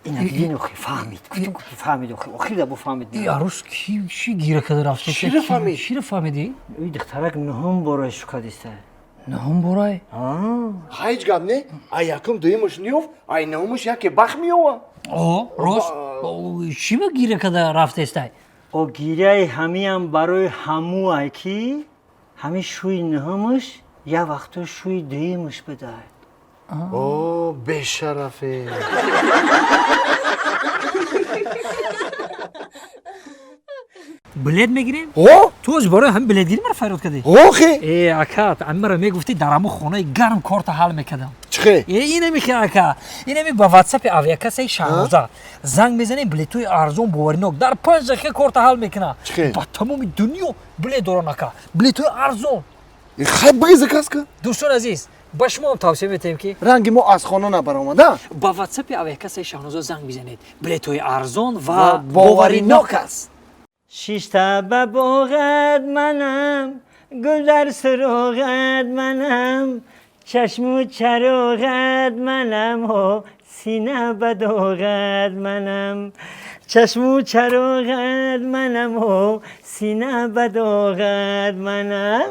Ина дидин, охи фаҳмид, гуфтум, ки фаҳмид, охи охир бо фаҳмид. И арӯс ки чӣ гира карда рафта? Чиро фаҳмид? Чиро фаҳмидӣ? Ӯ духтарак нуҳум бора шукадиста. Нуҳум борай? Ҳеҷ гап не, ай якум дуюмаш ниёфт, ай нуҳумаш яке бахт меёва. О, рост, чӣ ба гира карда рафтестай? О, гиряи ҳамиам барои ҳамуай, ки ҳами шӯи нуҳумаш як вақто шӯи дуюмаш будай. О, бешарафе! Билет мегирем? О. Ту аз барои ҳамин билетгирӣ маро фарёд кардӣ? Охи. Э, ака, ҳамин мегуфтӣ, дар ҳамун хонаи гарм корта ҳал мекардам. Чихе? Э, инами хе, ака, инами ба ватсапи авиакассаи Шаҳноза занг мезанем, билетҳои арзон, боваринок, дар 5 дақиқа корта ҳал мекунад. Чихе? Ба тамоми дунё билет доран, ака, билетҳои арзон. Хай, бигӣ, заказ ка. Дӯстони азиз, ба шумо ҳам тавсия метаҳем, ки ранги мо аз хона набаромада. Ба ватсапи авиакассаи Шаҳноза занг бизанед, билетҳои арзон ва ва боваринок аст. Шишта ба боғат манам, гул дар суроғат манам, чашму чароғат манам, ҳо, сина ба доғат манам, чашму чароғат манам, ҳо, сина ба доғат манам.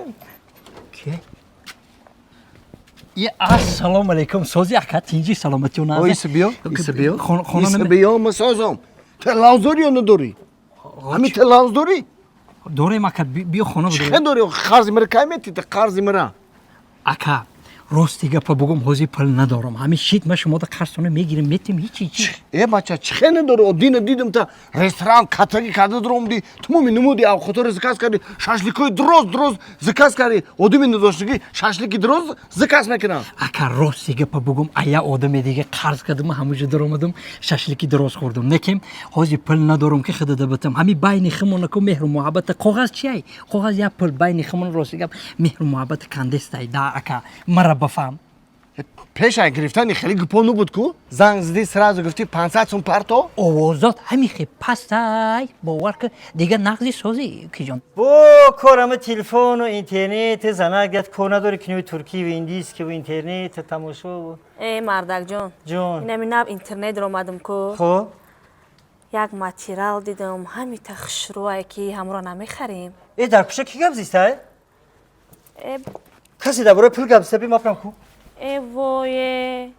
Ассалому алайкум, сози, ака, тинҷи, саломатиён? О, иса биё, иса биё. Хона. Иса биё, ма созам. Ту лавз дорӣ ё надорӣ? Ҳамин, ту лавз дорӣ? Дорем, ака, биё хона. Чихе дорӣ? Қарзи мара кай метӣ, ту қарзи мара? Ака, рости гапа бугум, ҳозир пул надорам. Ҳамин шит, ма шумода қарзтона мегирем, метем, ҳичи чи. Э, бача, чихе надорӣ? О, дина дидам, та ресторан катаги карда дуромдӣ, тамоми намуди авқоторо заказ кардӣ, шашликҳои дроз дроз заказ кардӣ. Одами надоштагӣ шашлики дроз заказ мекунанд? Ака, рости гапа бугум, ая одаме дига қарз кардам, ҳамуҷо даромадам, шашлики дроз хӯрдам. Некем ҳозир пул надорам, ки худада батам. Ҳами байни химонаку меҳру муҳаббата коғаз чиай, коғаз як пул байни химон, рости гап, меҳру муҳаббата кандестай да, ака, мара бафаҳм. Пеш ай гирифтани хеле гупо набуд ку, занг задӣ, сразу гуфтӣ 500 сум парто. Овозот ҳами хе пастай, бовар ки, дига нағзи, сози, киҷон? Бо корама телефону интернет занак гат кор надори, кинои туркиву индийскиву интернет тамошо. Э, мардакҷон. Ҷон. Инами нав интернет омадам ку. Хоб. Як материал дидам, ҳамита хушрӯае, ки ҳамро намехарем? Э, дар куша ки гап зистай? Э. Касе дар бораи пул гап зиста, би мафрам ку. Э, вое!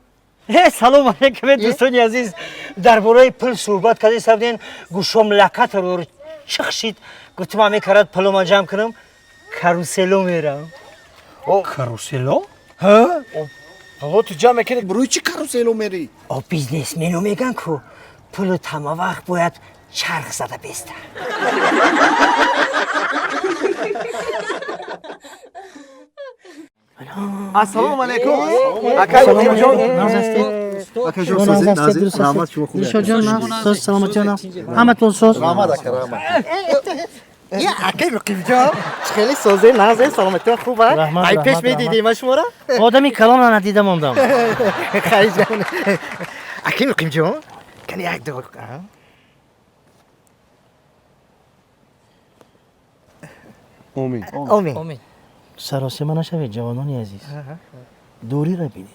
Э, салом алейкум, дӯстони азиз! Дар бораи пул суҳбат карда сабден, гӯшом лакатро чихшид, гуфтам ҳаме карад пулома ҷамъ кунам, карусело мерам. Карусело? Ҳа. Пуло ту ҷамъ мекунӣ, барои чӣ карусело мерӣ? О, бизнесмено меган ку, пулу тама вақт бояд чарх зада беста. Ассалому алайкум, акай Муқимҷон. Акаҷон, сози, назир, раҳмат, шумо хуб? Дилшодҷон, соз, саломатиён, ҳаматон соз. Раҳмат, ака, раҳмат. Я, акай Муқимҷон, хеле созе, назе, саломатиён хуб, а? Ай, пеш медидем шуморо? Одами калона надида мондам. Хайҷон. Акай Муқимҷон, кани як дуо. Омин. Омин. Омин. Саросема нашавед, ҷавонони азиз, дуриро бинед.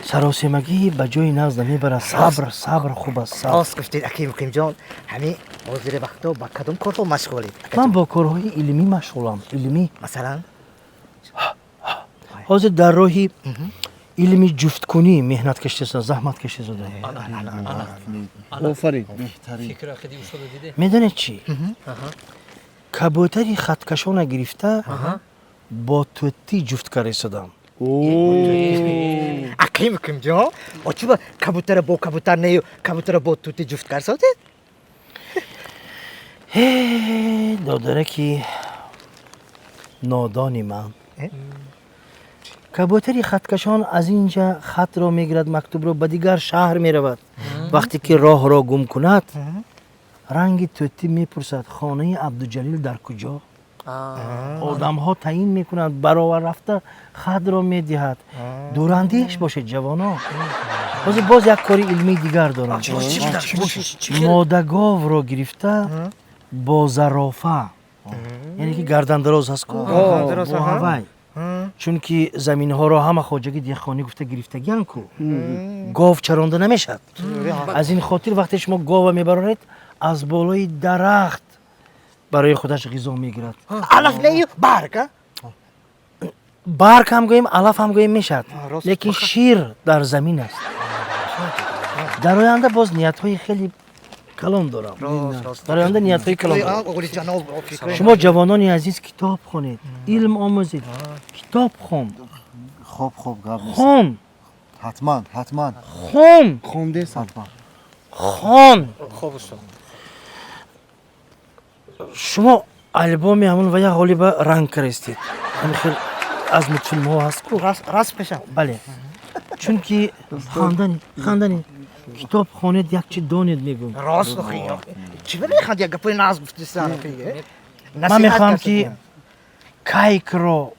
Саросемагӣ ба ҷои нағз намебарад. Сабр, сабр хуб аст, сабр. Рост гуфтед, акай Муқимҷон. Ҳамин ҳозири вақтҳо ба кадом корҳо машғулед? Ман бо корҳои илмӣ машғулам, илмӣ. Масалан? Ҳозир дар роҳи илми ҷуфткунӣ меҳнат кашида, заҳмат кашида. Офарин, беҳтарин. Фикр ақиди устода диде. Медонед чӣ? Кабӯтари хаткашона гирифта, бо тӯттӣ ҷуфт карда истодам. Акай Муқимҷон, очуба кабутара бо кабутар нею кабутара бо тути ҷуфт карсодед? Э, додараки нодони ман, кабӯтари хаткашон аз ин ҷа хатро мегирад, мактубро, ба дигар шаҳр меравад. Вақте ки роҳро гум кунад, ранги тӯттӣ мепурсад: «Хонаи Абдуҷалил дар куҷо?» Одамҳо таъин мекунанд, баровар рафта хатро медиҳад. Дурандеш бошед, ҷавоно. Ҳозир боз як кори илмии дигар дорам. Модаговро гирифта бо зарофа, яъне ки гардандароз ҳаст ку, бо ҳавай, чунки заминҳоро ҳама хоҷаги деҳқонӣ гуфта гирифтагиан ку, гов чаронда намешавад. Аз ин хотир вақте шумо гова мебароред, аз болои дарахт барои худаш ғизо мегирад. Алаф нею барг? Барг ҳам гӯем, алаф ҳам гӯем мешавад, лекин шир дар замин аст. Дар оянда боз ниятҳои хеле калон дорам. Дар оянда ниятҳои калон дорам. Шумо ҷавонони азиз, китоб хонед, илм омӯзед. Китоб хон. Хоб, хоб, гап нест. Хон. Ҳатман, ҳатман. Хон. Хондес, ҳатман. Хон. Хоб, устод. Шумо албоми ҳамун вая ғолиба ранг карестед, ҳамин хел аз мултфилмҳо ҳаст ку. Расм кашам? Бале, чунки хандани, хандани, китоб хонед, як чи донед, мегӯм. Рост, чӣ механд, як гапои нағз гуфтисан. Ман мехоҳам, ки кайкро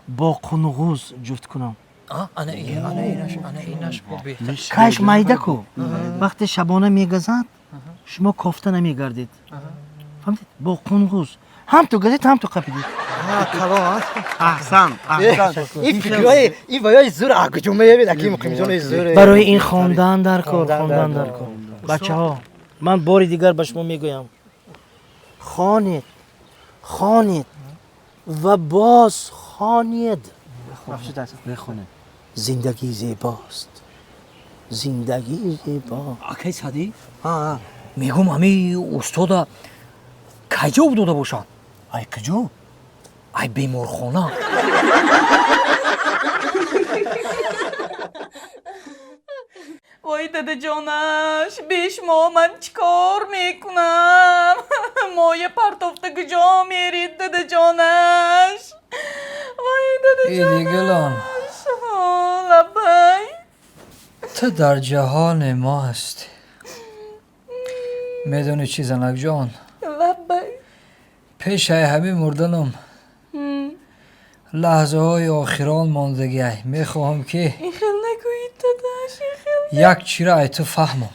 бо қунғуз ҷуфт кунам. Кайш майда ку, вақте шабона мегазад, шумо кофта намегардед, фаҳмидед? Бо қунғуз ҳам ту газед, ҳам ту қапидед. Аҳсан, аҳсан. Ин фикрҳои ин ваёи зур куҷо меёбед, аки Муқимҷони зур? Барои ин хондан дар кор, хондан дар кор. Бачаҳо, ман бори дигар ба шумо мегӯям: хонед, хонед ва боз хонед. Зиндагӣ зебост, зиндагӣ зебо. Акай Садӣ, мегӯм, ҳами устода кайҷо дода бошанд? Ай куҷо? Ай беморхона. Вой, дадаҷонаш, бешумо ман чӣ кор мекунам? Моя партофта куҷо мерид, дадаҷонаш? Вой, Идигулон. дадаҷонаш, лаббай. Ту дар ҷаҳони мо ҳастӣ. Медонӣ чӣ, занакҷон? Лаббай. Пешаи ҳамин мурданам лаҳзаҳои охирон мондагиай, мехоҳам, ки Ин хел нагӯед, дадаш, ин хел. як чиро ай ту фаҳмам.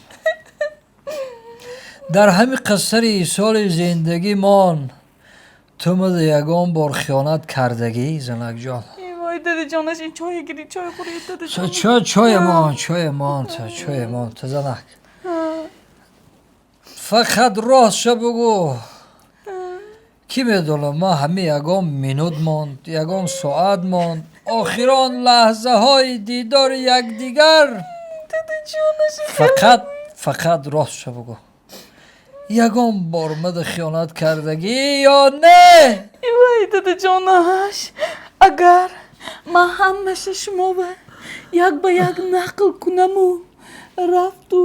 Дар ҳамин қиссари соли зиндагимон ту мада ягон бор хиёнат кардагӣ, занакҷон? Вой, дадаҷонаш, ин чое гирид, чой хӯред, дадаҷон. Чоямон, чоямон, чоямон. Ту, занак, фақат ростша бугӯ. Кӣ медонам, ман ҳамин ягон минут монд, ягон соат монд, охирон лаҳзаҳои дидори якдигар. Фақат, фақат ростша бугӯ, ягон бор мада хиёнат кардагӣ ё не? Вой, дадаҷонаш, агар ман ҳамаша шумова як ба як нақл кунаму рафту